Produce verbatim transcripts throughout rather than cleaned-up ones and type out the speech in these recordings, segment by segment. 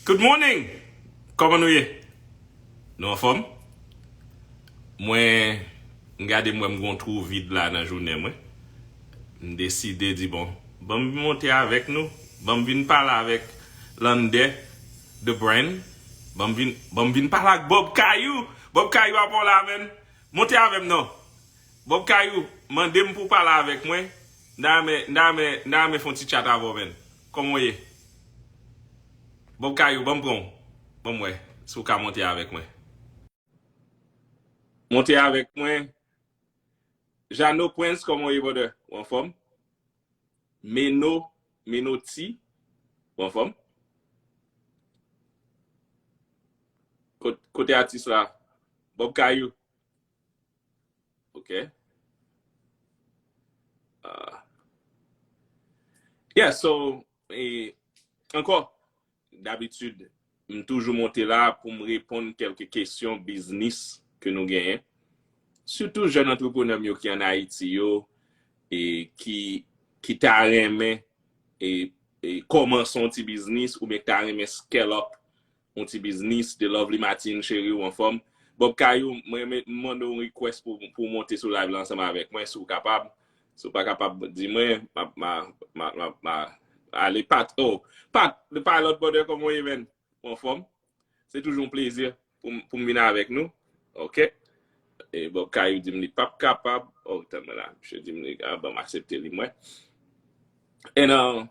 Good morning! Kòman nou ye? Nou anfòm? Mwen, m gade m wè m gon twou vid la nan jounen mwen. M deside di, bon, ban m monte avèk nou. Ban m vin pale avèk Lander, The Brand. Ban m vin, ban m vin pale ak Bob Kayou. Bob Kayou apa w la, menn? Monte avè m non. Bob Kayou, mande m pou w pale avèk mwen. M ta renmen, m ta renmen, m ta renmen fè yon ti chat avè w, menn. Kòman w ye? Bob Kayou, ban m pran w. Ban m wè si w ka monte avèk mwen. Monte avèk mwen. Jano Prince, kòman w ye, brother? Ou anfòm? Meno, Menoti, ou anfòm? Kot-, kote atis la? Bob Kayou. Ok. Ah. Yeah, so, e, ankò, dabitid, m toujou monte la pou m reponn kèlke kesyon biznis ke nou genyen. Sitou jèn antreprenè m yo ki ann Ayiti yo, e ki, ki ta renmen, e, e kòmanse yon ti biznis, oubyen ki ta renmen scale up yon ti biznis, The Lovely Martine, cheri, ou anfòm? Bob Kayou, mwen renmen mande w yon request pou, pou w monte sou live la ansanm avèk mwen, si w kapab. Si w pa kapab, di mwen, m ap, m a, m a, m a, m a ale. Pat, oh, Pat, the pilot brother, kòman w ye, menn? Ou anfòm? Se toujou yon plezi pou m, pou m vin avèk nou. Ok? E Bob Kayou di m li p ap kapab. Oh, tann mwen la. Misye di m li, ah, bon, m aksepte li, mwen. And, uh,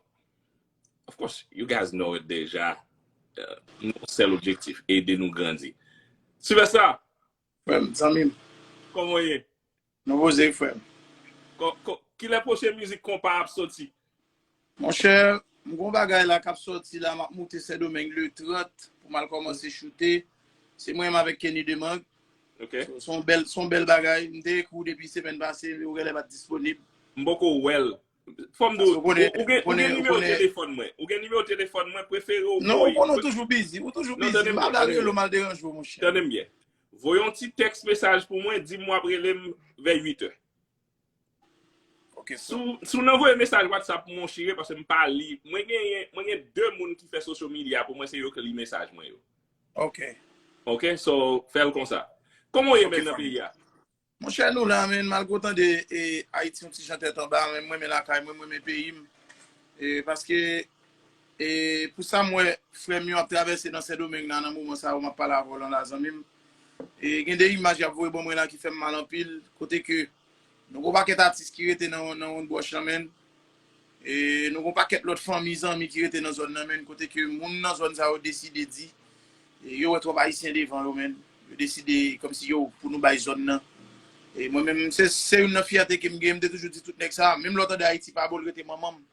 of course, you guys know it deja. Uh, nou sèl objektif, ede nou grandi. Sylvester, Frè m, zanmi m. Kòman w ye? Nou poze, frè m. Ko-, ko-, kilè pwochen mizik konpa ap soti? Monchè, m gon bagay la k ap sòti la, m ap moute Sendomeng le trant pou m al kòmanse choute. Se mwen menm avèk Kenny Demang. Ok. Se, se yon bèl, se yon bèl bagay. M te ekri w depi semèn pase, men ou genlè pa t disponib. M poko wè l. Fò m di w, ou, ou gen, ou gen nimewo telefòn mwen. Ou gen nimewo telefòn mwen, prefere w voye. Non, ou konnen w toujou busy, ou toujou busy. M pa vle al rele w, m al deranje w, monchè. Tande m byen. Voye yon ti tèks mesaj pou mwen, di m w ap rele m vè uit è. Ok, sir. Si w, si w nan voye mesaj WhatsApp pou mwen, chire, paske m pa li. Mwen genyen, mwen gen de moun ki fè social media pou mwen, se yo k li mesaj mwen yo. Ok. Ok, so, fè l konsa. Kòman w ye menm nan peyi a? Monchè, nou la, menn, malgre w tande, e, Ayiti yon ti jan tèt anba, men m renmen lakay mwen, m renmen peyi m. E, paske, e, pou sa m wè frè m yo ap travèse nan Sendomeng nan, nan moman sa yo, m ap pale avè w lan la, zanmi m. E, gen de imaj y ap voye ban mwen la ki fè m mal anpil, kote ke nou gon pakèt atis ki rete nan, nan wonn bwòch lan, menn. E nou gon pakèt lòt fanmi, zanmi ki rete nan zòn nan, menn, kote ke moun nan zòn sa yo deside di, e yo wè twòp Ayisyen devan yo, menn. Yo deside kòmsi yo pou nou bay zòn nan. E mwen menm, se, se youn nan fyète ke m gen, m te toujou di tout nèg sa, menm lè w tande Ayiti pa bon, l rete manman m.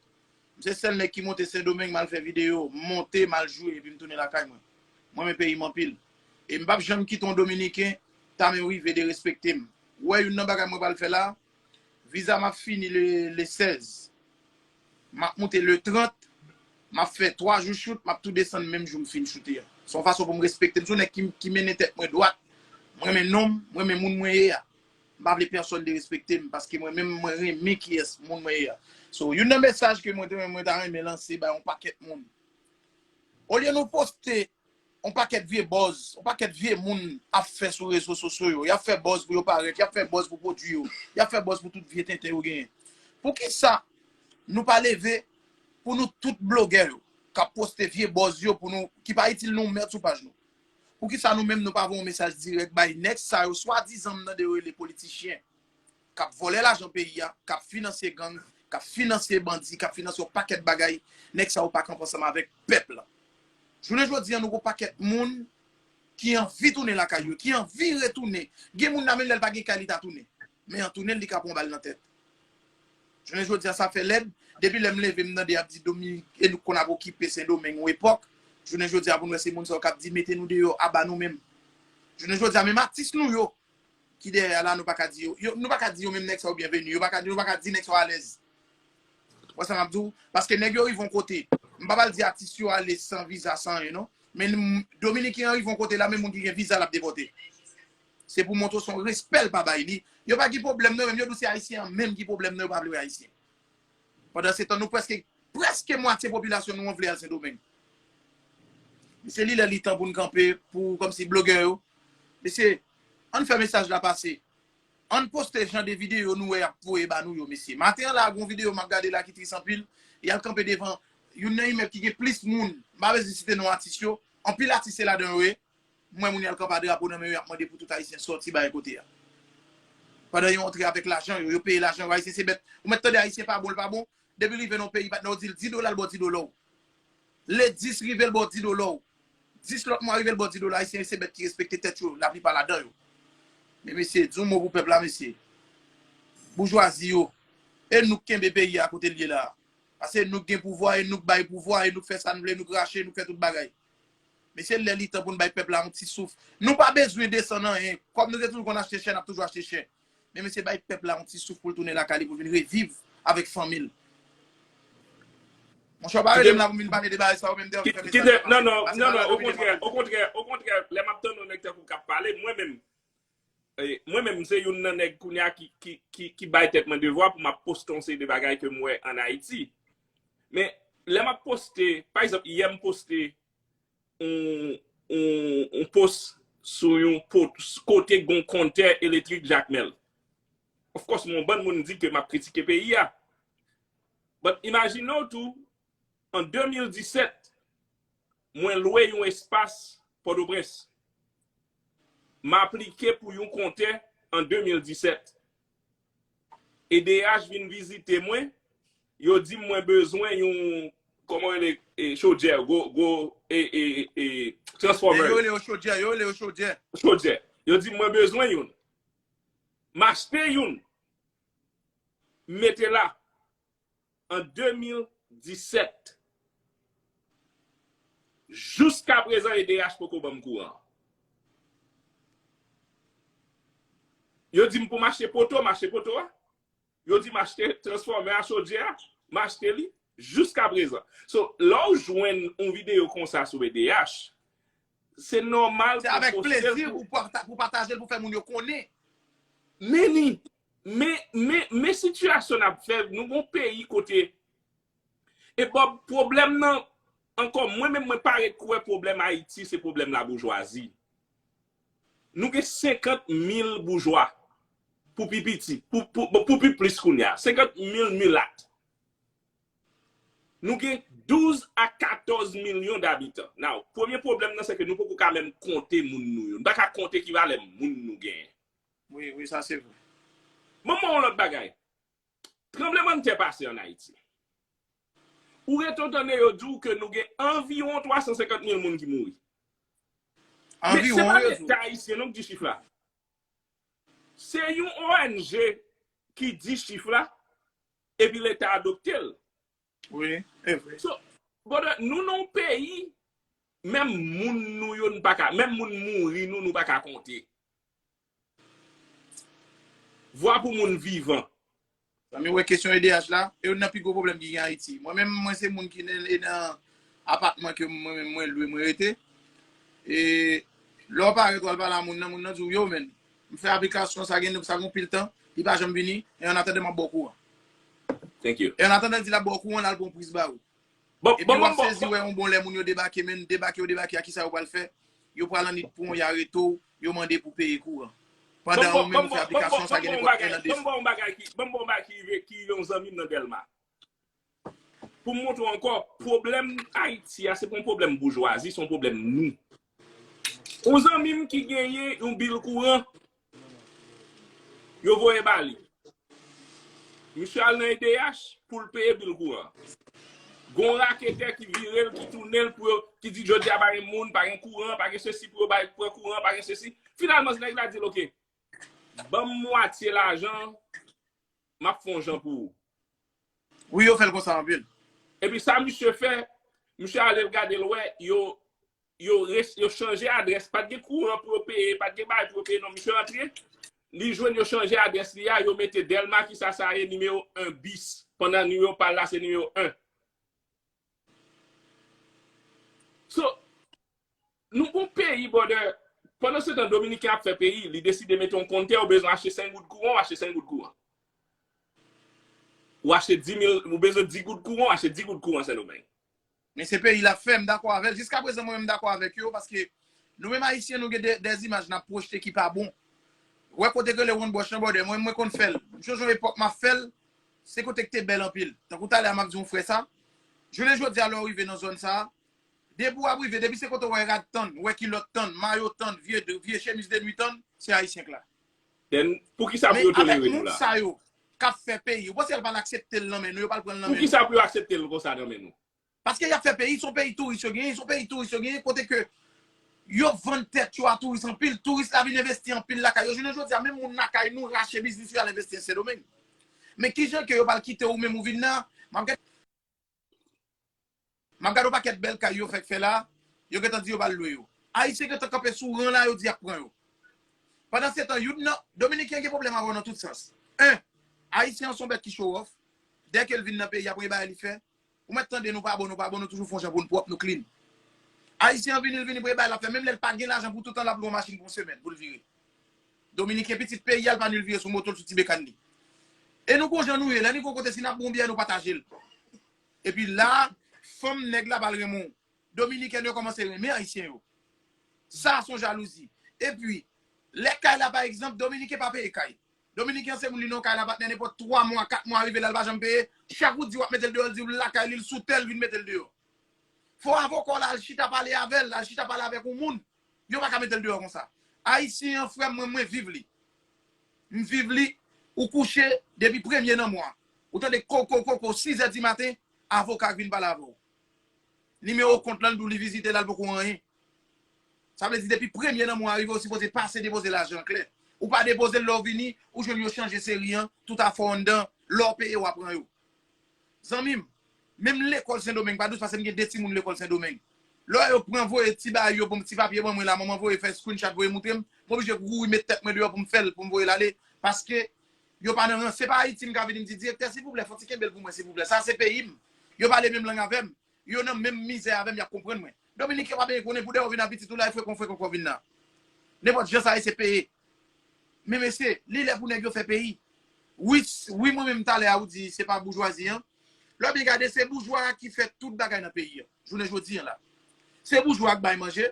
M se sèl nèg ki monte Sendomeng, m al fè videyo, m monte, m al jwe, epi m tounen lakay mwen. Mwen renmen peyi m anpil. E m p ap janm kite yon Dominiken ta men rive derespekte m. Ou wè youn nan bagay mwen pral fè la, viza m ap fini le, le sèz. M ap moute le trant, m ap fè twa jou choute, m ap tou desann menm jou m fin choute a. Se yon fason pou m respekte m. Se yon nèg ki, ki mennen tèt mwen dwat. Mwen renmen non m, mwen renmen moun mwen ye a. M pa vle pèsonn derespekte m, paske mwen menm, mwen renmen kiyès moun mwen ye a. So, youn nan mesaj ke mwen te, mwen ta renmen lanse bay yon pakèt moun. Olye nou poste yon pakèt vye buzz, yon pakèt vye moun ap fè sou rezo sosyo yo. Y ap fè buzz pou yo parèt, y ap fè buzz pou pwodui yo, y ap fè buzz pou tout vye tenten yo genyen. Poukisa nou pa leve pou nou tout blogè yo k ap poste vye buzz yo pou nou, ki pa itil nou mèt sou paj nou? Poukisa nou menm nou pa voye yon mesaj dirèk bay nèg sa yo, swadizan m tande yo rele politichyen, k ap vòlè lajan peyi a, k ap finanse gang, k ap finanse bandi, k ap finanse yon pakèt bagay, nèg sa yo pa kanpe ansanm avèk pèp la. Jounen jodi a, nou gon pakèt moun ki anvi tounen lakay yo, ki anvi retounen. Gen moun la menm lè l pa gen kay, li ta tounen. Men an tounen l, li ka pran bal nan tèt. Jounen jodi a, sa fè lèd. Depi lè m leve, m tande y ap di Dominik, e nou konn ap okipe Sendomeng yon epòk. Jounen jodi a, pou n wè se moun sa yo k ap di, mete nou deyò, aba nou menm. Jounen jodi a, menm atis nou yo, ki dèyè a la, nou pa ka di yo, yo, nou pa ka di yo menm nèg sa yo byenveni, yo pa ka, nou pa ka di nèg sa yo alèz. Ou wè sa m ap di w? Paske nèg yo rive yon kote, m pa pral di atis yo ale san viza, san anyen, non. Men n-, Dominiken an rive yon kote la, menm moun ki gen viza l ap depòte. Se pou montre w se yon respè l pa bay li. Yo pa gen pwoblèm non, menm yo di w se Ayisyen an menm ki pwoblèm nan, yo pa vle wè Ayisyen. Pandan se tan, nou prèske, prèske mwatye popilasyon nou an vle al Sendomeng. Mesye, li lè li tan pou n kanpe, pou kòmsi blogè yo. Mesye, ann fè mesaj la pase. Ann poste jan de videyo nou wè y ap voye ba nou yo, mesye. Maten an la, gon videyo m ap gade la ki tris anpil. Y al kanpe devan youn nan imèb ki gen plis moun. M pa bezwen site non atis yo. Anpil atis se ladan yo ye. M wè moun y al kanpe a drapo nan men yo, y ap mande pou tout Ayisyen sòti bay kote a. Pandan yo antre avèk lajan yo, yo peye lajan yo. Ayisyen se bèt. Ou mèt tande Ayisyen pa bon, l pa bon. Depi l rive nan yon peyi, patnè, w di l dis dola, l ba w dis dola w. Lè dis rive, l ba w dis dola w. Dis lòt mwa rive, l ba w dis dola. Ayisyen se bèt ki respekte tèt yo, laplipa ladan yo. Men mesye, di yon mo pou pèp la, mesye. Boujwazi yo. E nou k kenbe peyi a kote l ye la. Paske nou k gen pouvwa, e nou k bay pouvwa, e nou k fè sa n vle, nou k rache, nou k fè tout bagay. Mesye, lè li tan pou n bay pèp la yon ti souf. Nou pa bezwen desann anyen. Kòb nou te toujou konn achte chè, n ap toujou achte chè. Men mesye, bay pèp la yon ti souf pou l tounen lakay li, pou l vin reviv avèk fanmi l. Monchè, w pa rele m la pou m vin pale de bagay sa yo, menm de fè mesaj la. Non, non, non, non, okontrè, okontrè, okontrè, lè m ap tann yon nèg tankou w k ap pale, mwen menm, e, mwen menm, se youn nan nèg kounye a ki, ki, ki, ki bay tèt mwen devwa pou m ap poste yon seri de bagay ke m wè ann Ayiti. Men, lè m ap poste, pa egzanp, yè m poste yon, yon, yon post sou yon pot, kote gon kontè elektrik Jakmèl. Of course, yon bann moun di ke m ap kritike peyi a. But imajine w tou, an de mil disèt, mwen lwe yon espas Pòtoprens. M aplike pou yon kontè an de mil disèt. E D H vin vizite mwen, yo di m mwen bezwen yon, kòman rele, e, chodyè, gwo, gwo, e, e, e, transfòmè. Yo rele yo chodyè, yo rele yo chodyè. Chodyè. Yo di m mwen bezwen youn. M achte youn. M mete la. An de mil disèt. Jiska prezan, E D H poko ban m kouran. Yo di m pou m achte poto, m achte poto a. Yo di m achte transfòmè a, chodyè a, m achte li jiska prezan. So, lè w jwenn yon videyo konsa sou E D H, se nòmal pou w poste l pou, pou pataje l, pou fè moun yo konnen. Men ni, men, men, men sitiyasyon n ap fè, nou gon peyi kote, e bon, pwoblèm nan, ankò, mwen menm, mwen pa ret kwè pwoblèm Ayiti se pwoblèm laboujwazi. Nou gen senkant mil boujwa, pou pi piti, pou, pou, bon, pou pi plis kounye a. Senkant mil milat. Nou gen douz a katòz milyon dabitan. Now, premye pwoblèm nan, se ke nou poko ka menm konte moun nou yo. Nou pa ka konte ki valè moun nou genyen. Wi, wi, sa se vre. Ban m ba w yon lòt bagay. Tranblemanntè pase ann Ayiti. Ou rete w tande yo di w ke nou gen anviwon twa san senkant mil moun ki mouri. Men se pa Leta ayisyen non ki di chif la. Se yon O N G ki di chif la, epi Leta adopte l. Wi, e vre. So, brother, nou nan yon peyi, menm moun nou yo, nou pa ka, menm moun mouri nou, nou pa ka konte. Vwa pou moun vivan. Zanmi, w wè kesyon E D H la, e youn nan pi gwo pwoblèm ki gen Ayiti. Mwen menm, mwen se moun ki nan, e nan apatman ke mwen menm mwen lwe, mwen rete. E lè w parèt, w al pale a moun nan, moun nan di w, yo, men, m fè aplikasyon, sa gen, sa gen pil tan, li pa janm vini, e an atandan m ap ba w kouran. Thank you. E an atandan l di l ap ba w kouran, l al pran yon priz ba ou. Bon, epi bon, w ap bon, sezi bon, wè yon bon lè moun yo debake, men debake yo debake a kisa yo pral fè? Yo pral annit pran w, y arete w, yo mande pou peye kouran. Pandan ou menm ou fè aplikasyon sa gen nenpòt en an de. Ban m ba w yon bagay ki, ban m ba w yon bagay ki rive, ki rive yon zanmi m nan Dèlma. Pou m montre w ankò, pwoblèm Ayiti a, se pa yon pwoblèm boujwazi, se yon pwoblèm nou. Yon zanmi m ki genyen yon bil kouran, yo voye ba li. Misye al nan E D H pou l peye bil kouran. Gon raketè ki vire l, ki tounen l pou yo, ki di jodi a pa gen moun, pa gen kouran, pa gen sesi pou yo bay pran kouran, pa gen sesi. Finalman, nèg la di l, "Oke, ban m mwatye lajan, m ap fè yon jan pou ou." Wi, yo fè l konsa anpil. Epi sa misye fè, misye ale l gade l wè, yo yo, res, yo chanje adrès. Pa t gen kouran pou yo peye, pa t gen bagay pou yo peye, non. Misye antre, li jwenn yo chanje adrès li a, yo mete Dèlma, ki sa sa ye, nimewo en bis, pandan nimewo pa l la se nimewo en. So, nou gon peyi, brother, pandan se tan Dominiken ap fè peyi, li deside mete yon kontè, ou bezwen achte senk goud kouran, ou achte senk goud kouran. Ou achte dis mil, ou bezwen dis goud kouran, ou achte dis goud kouran Sendomeng. Men se peyi l ap fè, m dakò avè l. Jiskaprezan, mwen menm, m dakò avèk yo, paske nou menm Ayisyen, nou gen de, de imaj n ap pwojte ki pa bon. Ou wè kote k rele Wonn Bwòch nan bòdè, mwen, mwen konn fè l. M sonje yon epòk m ap fè l, se kote k te bèl anpil. Tankou talè a, m ap di yon frè sa. Jounen jodi a, lè w rive nan zòn sa a, depi w ap rive, depi se kote w wè rad tann, w wè kilòt tann, mayo tann, vye, vye chemiz de nwi tann, se Ayisyen k la. Then, poukisa pou yo tolere nou la? Men avèk moun sa yo k ap fè peyi, ou panse y al pral aksepte l nan men nou, yo pral pran l nan men nou? Poukisa pou yo aksepte l konsa nan men nou? Paske y ap fè peyi, se yon peyi touris yo genyen, se yon peyi touris yo genyen, kote ke yo vann tèt yo a touris anpil, touris la vin envesti anpil lakay yo. Jounen jodi a, menm moun lakay nou rache biznis yo al envesti an Sendomeng. Men kijan ke yo pral kite ou menm ou vin la, m ap gade, m ap gade yon pakèt bèl kay yo fèk fè la, yo gentan di yo pral lwe yo. Ayisyen gentan kanpe sou ran la, yo di y ap pran yo. Pandansetan, youn nan, Dominiken gen pwoblèm avè w nan tout sans. En, Ayisyen an se yon bèt ki show off. Dèke l vin nan peyi a, premye bagay li fè, ou mèt tande nou pa bon, nou pa bon, nou toujou fè yon jan pou n pwòp, nou clean. Ayisyen an vini, l vini, premye bagay l ap fè, menm lè l pa gen lajan pou toutan, l ap lwe yon machin pou yon semèn, pou l vire. Dominiken pitit peyi a, l pa ni l vire sou moto l, sou ti bekàn li. E nou gon jan nou ye, lè nou gon kote si n ap bwè yon byè, nou pataje l. Epi la, fanm nèg la pral renmen w. Dominikèn yo kòmanse renmen Ayisyen yo. Sa a se yon jalouzi. Epi, lè kay la, pa egzanp, Dominiken pa peye kay. Dominiken an se moun li nan yon kay la, patnè, nenpòt twa mwa, kat mwa rive la, l pa janm peye. Chak ou di w ap mete l deyò, l di w l lakay li, l sou tè, l vin mete l deyò. Fò avoka w la al chita pale avè l, al chita pale avèk yon moun. Yo pa ka mete l deyò konsa. Ayisyen an, frè m, mwen, mwen viv li. M viv li, ou kouche, depi premye nan mwa. Ou tande koko, koko, sizè di maten, avoka k vin pale avè w. Nimewo kont lan, l di w li vizite l, l poko anyen. Sa vle di, depi premye nan mwa a rive, ou sipoze pase depoze lajan an klè. Ou pa depoze l, lè w vini, ou jwenn yo chanje seri an, tout afè w anndan, lè w peye, w a pran yo. Zanmi m, menm lekòl Sendomeng pa dous, paske m gen de timoun lekòl Sendomeng. Lè yo pran voye ti bagay yo pou m, ti papye ban mwen la, manman voye fè screenshot, voye moutre m, m oblije kouri met tèt mwen deyò pou m fè l, pou m voye l ale, paske yo pa nan rans. Se pa Ayiti m ka vini m di, direktè, silvouplè, fò ti kenbe l pou mwen, silvouplè. Sa se peyi m. Yo pale menm lang avè m. Yo nan menm mizè avè m, y ap konprann mwen. Dominiken pa byen konnen pou de w vin a pitit ou la, e frekan, frekan kò vin la. Nenpòt jan sa ye, se peye. Men mesye, li lè pou nèg yo fè peyi. Wi, wi, mwen menm talè a ou di se pa boujwazi an. Lè w byen gade, se boujwa a ki fè tout bagay nan peyi an. Jounen jodi an la. Se boujwa a k bay manje.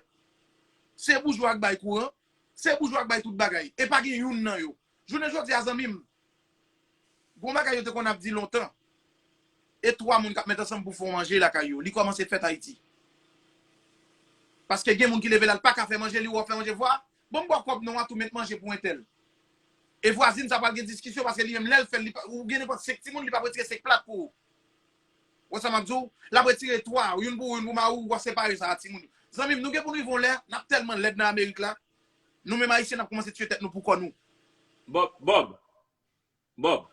Se boujwa a k bay kouran. Se boujwa a k bay tout bagay. E pa gen youn nan yo. Jounen jodi a, zanmi m, gon bagay yo te konn ap di lontan. E twa moun k ap met ansanm pou fè yon manje lakay yo. Li kòmanse fèt Ayiti. Paske gen moun ki leve la, l pa ka fè manje, li wè w fè manje, vwa, bon, m ba w kòb non an, tou met manje pou entèl. E vwazin sa pral gen diskisyon, paske li menm, lè l fè l, li pa, ou gen nenpòt senk timoun, li p ap retire senk plat pou ou. Wè sa m ap di w? L ap retire twa, youn pou ou, youn pou mari w, w a separe sa a timoun yo. Zanmi m, nou gen pou n rive yon lè, n ap tèlman lèd nan Amerik la, nou menm Ayisyen, n ap kòmanse tiye tèt nou pou kò nou. Bob, Bob, Bob.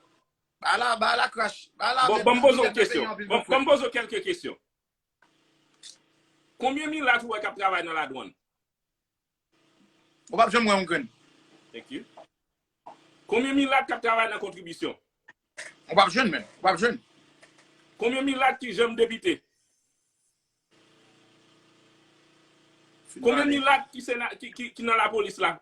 Ba la, ba la crash. Ba la. Bon, ban m poze w kesyon. Ban m poze w kèlke kesyon. Konbyen milat ou wè k ap travay nan ladwann? Ou p ap janm wè yon grenn. Thank you. Konbyen milat k ap travay nan kontribisyon? Ou p ap jwenn menm. Ou p ap jwenn. Konbyen milat ki janm depite? Konbyen milat ki, sena, ki, ki, ki nan lapolis la?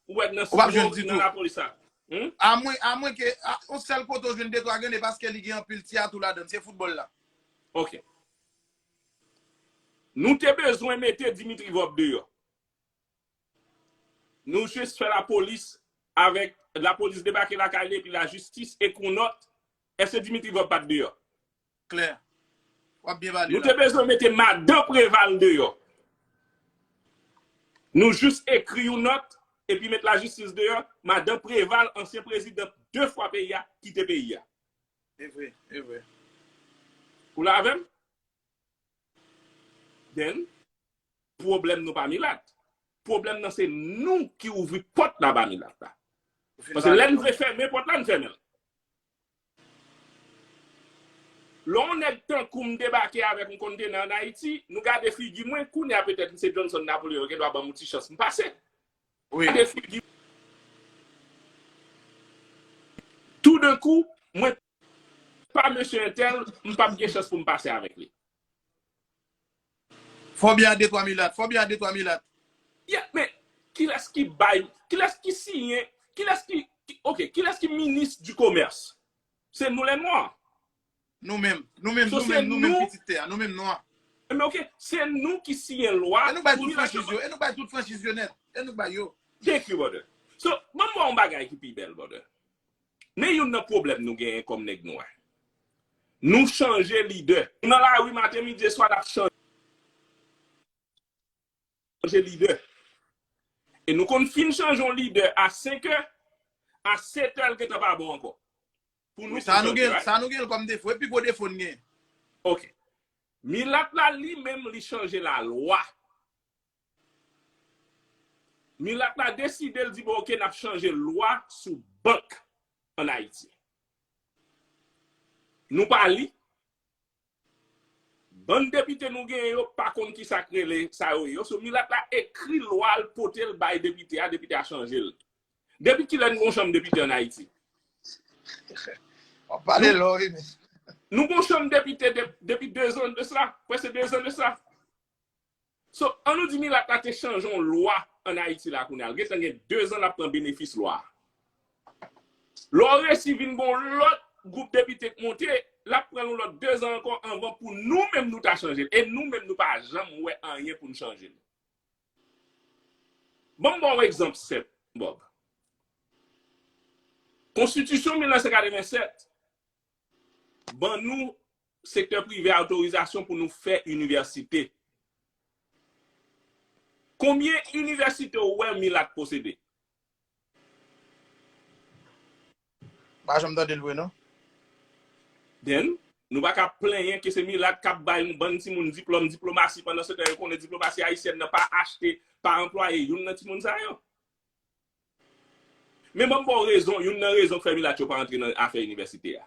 Ou wè nan, ou p ap jwenn ditou. Nan lapolis la. Hmm? Amwen, amwen ke a, yon sèl kote w jwenn de twa grenn, e paske li gen anpil teyat tou ladann. Se foutbòl la. Ok. Nou te bezwen mete Dimitri Vorbe deyò. Nou jis fè lapolis avèk lapolis debake lakay li epi lajistis ekri yon nòt. Èske Dimitri Vorbe pa t deyò? Klè. W ap byen pale la. Nou te bezwen mete madan Preval deyò. Nou jis ekri yon nòt epi met lajistis deyò. Madan Preval, ansyen prezidant de fwa peyi a, kite peyi a. E vre, e vre. Ou la avè m? Then, pwoblèm nou pa milat. Pwoblèm nan se nou ki ouvri pòt la ba milat la. Paske lè n vle fèmen pòt la, n fèmen l. Lè yon nèg tankou m debake avèk yon kontenè ann Ayiti, nou gade figi mwen, kounye a petèt m se Johnson Napoléon, yo gen dwa ban m yon ti chans m pase. Wi. Gade figi. Toudenkou, mwen pa mesye entèl, m p ap gen chans pou m pase avèk li. Fò byen a de twa milat, fò byen a de twa milat. Yeah, men kilès ki bay, kilès ki siyen, kilès ki, ki, ok, kilès ki minis di komès? Se nou lè nwa. Nou menm, nou menm, nou menm, nou menm pitit tè a, nou menm nwa. Men oke, se nou ki siyen lwa. E nou bay tout franchiz yo. E nou bay tout franchiz yo nèt. E nou bay yo. Thank you, brother. So, ban m ba yon bagay ki pi bèl, brother. Men youn nan pwoblèm nou genyen kòm nèg nwa. Nou chanje lidè. Nou nan lari maten, midi e swa, n ap chanje lidè. E nou konn fin chanje yon lidè a senk è, a sèt è, l gentan pa bon ankò. Pou nou sa nou gen, sa nou gen kòm defo. E pi gwo defo n gen. Ok. Milat la, li menm, li chanje lalwa. Milat la deside, l di, bon, oke, n ap chanje lwa sou bank ann Ayiti. Nou pa li. Bann depite nou genyen yo pa konn ki sa k rele sa yo ye. So, milat la ekri lwa, l pote l bay depite a, depite a chanje l. Depi kilè n gen yon chanm depite ann Ayiti? W ap pale lò, wi, men. Nou gen yon chanm depite depi dezan de sila, prèske dezan de sila. So, an nou di milat la te chanje yon lwa ann Ayiti la kounye a. L gentan gen dezan l ap pran benefis lwa a. Lè w resi vin gen yon lòt gwoup depite k monte, l ap pran yon lòt dezan ankò anvan pou nou menm nou ta chanje l. E nou menm nou pa janm wè anyen pou n chanje l. Ban m ba w egzanp senp, Bob. Konstitisyon mil nèf san katrevennsèt ban nou sektè prive a otorizasyon pou nou fè inivèsite. Konbyen inivèsite ou wè milat posede? M pa janm tande l vre, non. Then, nou pa ka plenyen ke se milat k ap bay yon bann timoun diplòm diplomasi, pandan se tan yo konnen diplomasi ayisyèn nan pa achte, pa anplwaye youn nan timoun sa yo. Men ban m ba w rezon, youn nan rezon k fè milat yo pa antre nan afè inivèsite a.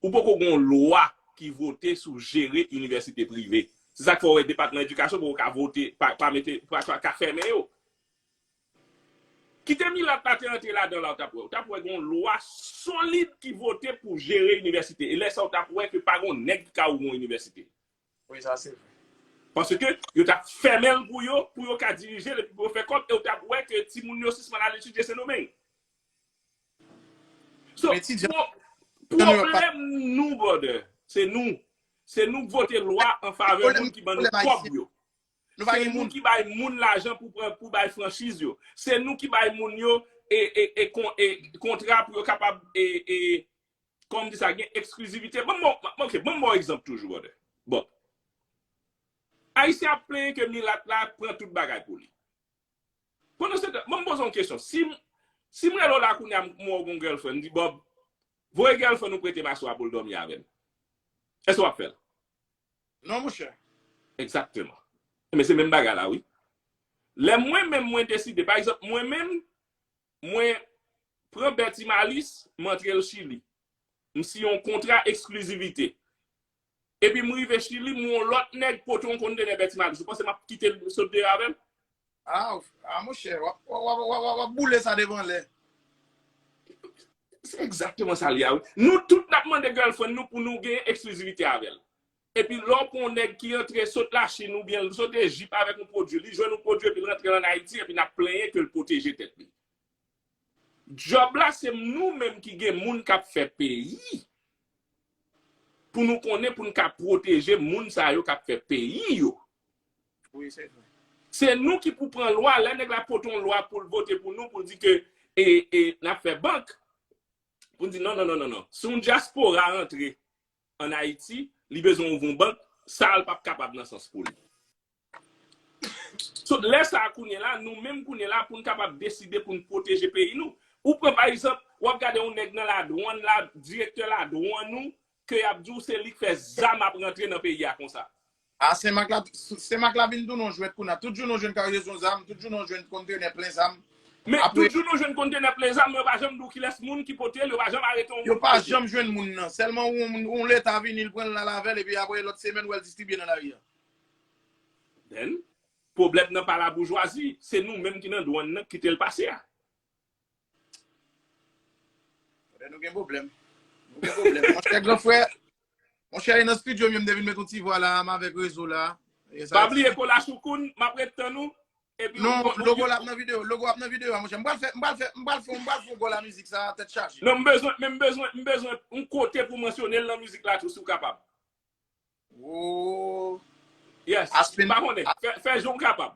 Ou poko gen yon lwa ki vote sou jere inivèsite prive. Se sa k fè w wè Depatman Edikasyon poko ka vote, pa, pa mete, pa, pa ka fèmen yo. Kite milat la te antre ladan la, ou t ap wè. Ou t ap wè gen yon lwa solid ki vote pou jere inivèsite. E lè sa, ou t ap wè ke pa gen yon nèg ki ka ouvri yon inivèsite. Wi, sa se vre. Paske yo t ap fèmen l pou yo, pou yo ka dirije l, epi pou yo fè kòb, e ou t ap wè ke timoun yo sispann al etidye Sendomeng. So, pwoblèm nou, brother, se nou. Se nou k vote lwa an favè moun ki ban nou kòb yo. Se nou ki bay moun lajan pou pran, pou bay franchiz yo. Se nou ki bay moun yo e, e, e, kon, e kontra pou yo kapab e, e, kòm di sa, gen eksklizivite. Ban m, ok, ban m ba w egzanp toujou, brother. Bon. Ayisyen ap plenyen ke milat la pran tout bagay pou li. Pandan se tan, ban m poze w yon kesyon. Si, si m rele w la kounye a, m wè w gen yon girlfriend, m di, Bob, voye girlfriend ou prete m aswè a pou l dòmi avè m. Èske w ap fè l? Non, monchè. Egzakteman. Men se menm bagay la, wi. Lè mwen menm, mwen deside, pa egzanp, mwen menm, mwen pran Bertimalis, m antre l Chili. M siyen yon kontra eksklizivite. Epi m rive Chili, m wè yon lòt nèg pote yon kontenè Bertimalis. Ou panse m ap kite l sot deyò avè l? Ah, ah, monchè, w ap, w ap, w ap, w ap, w ap boule sa devan lè. Se egzakteman sa l ye a, wi. Nou tout n ap mande girlfriend nou pou nou gen eksklizivite avè l. Epi lè w pran yon nèg ki antre sot Lachin oubyen l sot Ejip avèk yon pwodui, li jwenn yon pwodui epi l rantre l ann Ayiti, epi n ap plenyen ke l pwoteje tèt li. Djòb la, se nou menm ki gen moun k ap fè peyi. Pou nou konnen, pou n ka pwoteje moun sa yo k ap fè peyi yo. Wi, se vre. Se nou ki pou pran lwa, lè nèg la pote yon lwa pou l vote pou nou, pou l di ke e, e, n ap fè bank, pou n di non, non, non, non, non. Si yon dyaspora rantre ann Ayiti, li bezwen ouvri yon bank, sa a l p ap kapab nan sans pou li. So, lè sa a kounye la, nou menm kounye la, pou n kapab deside pou n pwoteje peyi nou. Ou pran pa egzanp, w ap gade yon nèg nan ladwann la, direktè ladwann ou, ke y ap di w se li k fè zam ap rantre nan peyi a konsa. A, Senmak la, Senmak la vin tounen yon jwèt kounye a. Tout jounen w jwenn karyezon zam, tout jounen w jwenn kontenè plen zam. Men tout jounen w jwenn kontenè plen zam, men yo pa janm di w kilès moun ki pote l, yo pa janm arete yon moun. Yo pa janm jwenn moun nan. Sèlman yon, yon leta vini, l pran l, l al avè l, epi apre lòt semèn, w wè l distribye nan lari a. Then, pwoblèm nan pa laboujwazi, se nou menm ki nan dwann nan k kite l pase a. Kote nou gen pwoblèm. Nou gen pwoblèm. Monchè, gran frè, monchè, e nan estidyo m yo m te vin met yon ti vwa la, m avèk rezo la. Pa bliye Kola Choukoun, m ap ret tann ou. Epi non, logo la ap nan videyo, logo ap nan videyo a, monchè. M pral fè, m pral fè, m pral fè, m pral fè yon gòl a mizik sa, tèt chaje. Non, m bezwen, men m bezwen, m bezwen yon kote pou mansyone l nan mizik la tou, si w kapab. Woo. Yes. Aspen, m pa konnen. Fè, fè jan w kapab.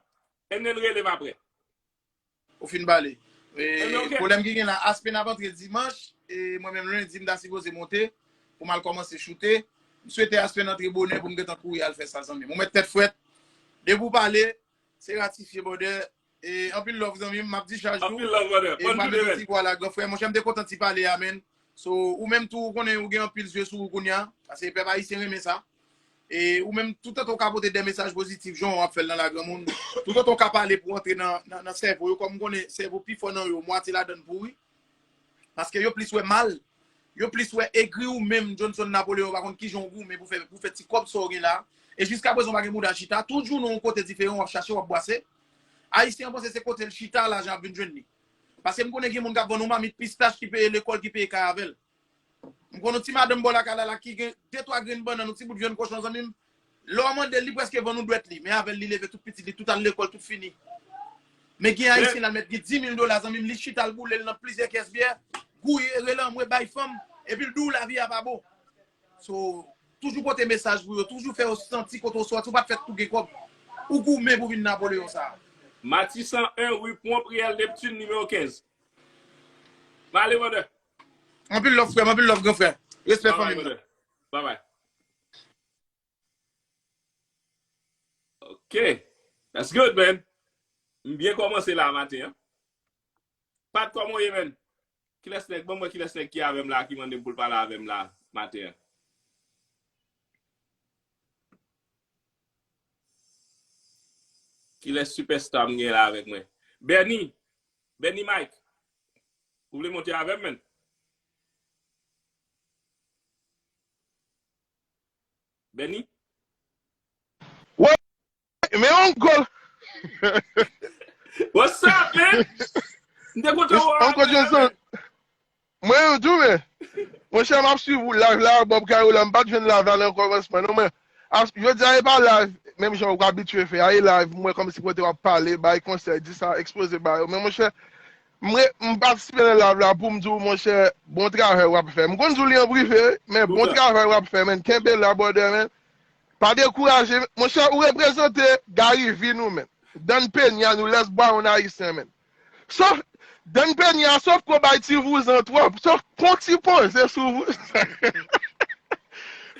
And then rele m apre. Ou fin pale. E, pwoblèm ki gen la, Aspen ap antre dimanch, e mwen menm lendi, m ta sipoze monte pou m al kòmanse choute. M swete Aspen antre bonè pou m gentan kouri al fè sa, zanmi m. Ou mèt tèt frèt. Depi w pale, se ratifye, brother. E, anpil love, zanmi m, m ap dichaj tou. Anpil love, brother. E m pa met yon ti vwa la, gran frè. Monchè, m te kontan ti pale a, man. So, ou menm tou, ou konnen ou gen anpil zye sou ou kounye a. Paske pèp ayisyen renmen sa. E ou menm, toutotan w ka pote de mesaj pozitif, jan w ap fè l nan la granmoun, toutotan w ka pale pou antre nan, nan, nan sèvo yo, kòm m konnen sèvo pifò nan yo, mwatye ladan l pouri. Paske yo plis wè mal, yo plis wè egri ou menm, Johnson Napoléon, pa konn kijan w goumen pou fè, pou fè ti kòb sa w gen la. E jiskaprezan, w pa gen mouda chita, tout jounen yon kote diferan, w ap chache, w ap bwase. Ayisyen an panse se kote l chita, lajan ap vin jwenn li. Paske m konnen gen moun k ap vann yon mamit pistach ki peye lekòl, ki peye kay avè l. M konn yon ti madanm bò lakay la, la ki gen de twa grenn bannann, yon ti bout vyann kochon, zanmi m. Lè w mande l, li prèske vann ou dwèt li. Men avè l, li leve tout pitit li, tout al lekòl, tout fini. Men gen ayisyen la, l mèt gen dis mil dola, zanmi m, li chita, l boule l nan plizyè kès byè, gouye, rele anmwe, bay fanm, epi l di w lavi a pa bon. So, toujou pote mesaj pou yo, toujou fè yo santi kote w sòti, ou pa t fèt pou gen kòb. Ou goumen pou vin Napoleon sa a. Matisan en, rue Pont Priel Neptune, nimewo kenz. M ale, brother. Anpil love, frè m, anpil love, gran frè. Respè fanmi m nan. Bye bye. Ok. That's good, man. M byen kòmanse la maten an. Pat, kòman w ye, man? Kilès nèg, ban m wè kilès nèg ki avè m la, ki mande m pou l pale avè m la maten an. Kilès superstar m gen la avèk mwen? Bernie. Bernie Mike. Ou vle monte avè m, man? Benny? Wè, men Uncle. What's up, man? M te kontan wè w. Uncle Johnson. Mwen menm tou, men. Monchè, m ap swiv ou live la, Bob Carola, m pa t jwenn live la nan kòmansman, non, men. Jodi a, e pa live, menm jan ou abitye fè a, e live, m wè kòmsi kote w ap pale, bay konsèy, di sa, ekspoze ba yo. Men, monchè, M re-, m patisipe nan live la pou m di w, monchè, bon travay w ap fè. M konn di w li an prive, men bon travay w ap fè, man. Kenbe la, brother, man. Pa dekouraje, monchè, ou reprezante Gary V nou, man. Dan Penya nou, lès bwa yon ayisyen, man. Sof, Dan Penya, sof ko bay ti vouzan twòp, sof pon ti poze sou vouzan.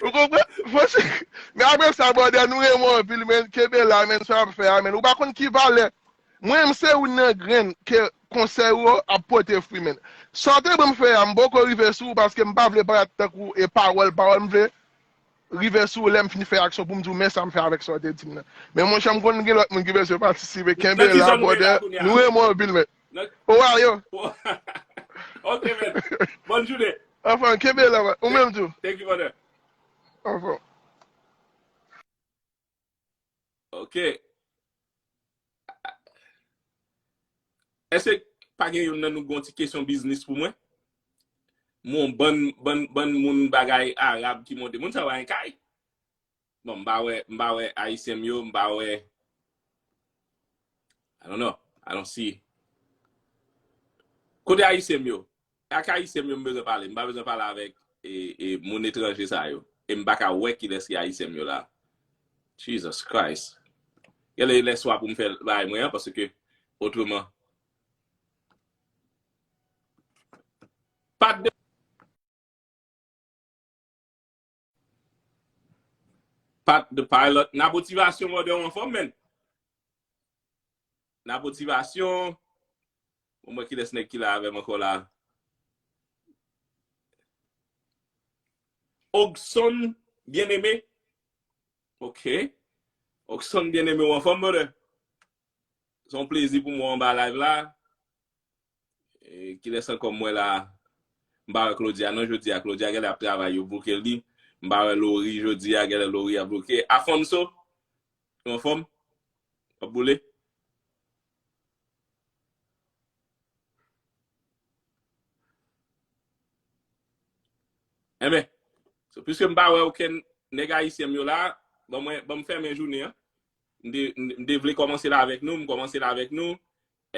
Ou konprann? Monchè, men apre sa, brother, nou renmen w anpil, man. Kenbe la, man, sa w ap fè a, man. Ou pa konn ki valè Mwen menm se youn nan grenn ke konsèy ou yo ap pote fwi, man. Sa w te ban m fè a, m poko rive sou ou paske m pa vle parèt tankou e pawòl, pawòl, m vle rive sou ou lè m fin fè aksyon pou m di w men sa m fè avèk sa w te di m nan. Men monchè, m konn gen lòt moun ki bezwen patisipe. Kenbe la, brother. Nou renmen w anpil, man. Ohio. Ok, man. Bòn jounen. Anfòm, kenbe la, man. Ou menm tou. Thank you, brother. Anfòm. Ok. Èske pa gen youn nan nou gon ti kesyon biznis pou mwen? Mon bann, bann, bann moun bagay arab ki monte. Moun sa yo pa gen kay. Bon, m pa wè, m pa wè ayisyen m yo, m pa wè. I don't know. I don't see. Kote ayisyen m yo? Ak ayisyen m yo m bezwen pale. M pa bezwen pale avèk e, e moun etranje sa yo. E m pa ka wè kilès ki ayisyen m yo la. Jesus Christ. Genlè e lè swa pou m fè bagay mwen an, paske otreman. Pat de Pat the Pilot. Napotivasyon, brother, ou anfòm, man? Napotivasyon. Bon, mwen kilès nèg ki la avè m ankò la? Ogson Bien-Aimé. Ok. Ogson Bien-Aimé, ou anfòm, brother? Se yon plezi pou mwen anba live la. E, kilès ankò m wè la? M pa wè Claudia non jodi a. Claudia genlè ap travay, yo bloke li. M pa wè Lori jodi a, genlè Lori ap bloke. Afonso, ou anfòm? W ap boule? Enben, so, piske m pa wè okenn nèg ayisyen m yo la, ban mwen, ban m fèmen jounen an. M te, m te vle kòmanse la avèk nou, m kòmanse la avèk nou.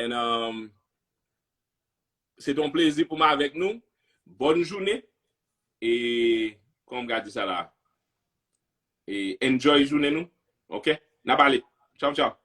And, um, se te yon plezi pou m avèk nou. Bòn jounen. E, kòman m ka di sa la? E, enjoy jounen nou. Ok? N a pale. Tchaw, tchaw.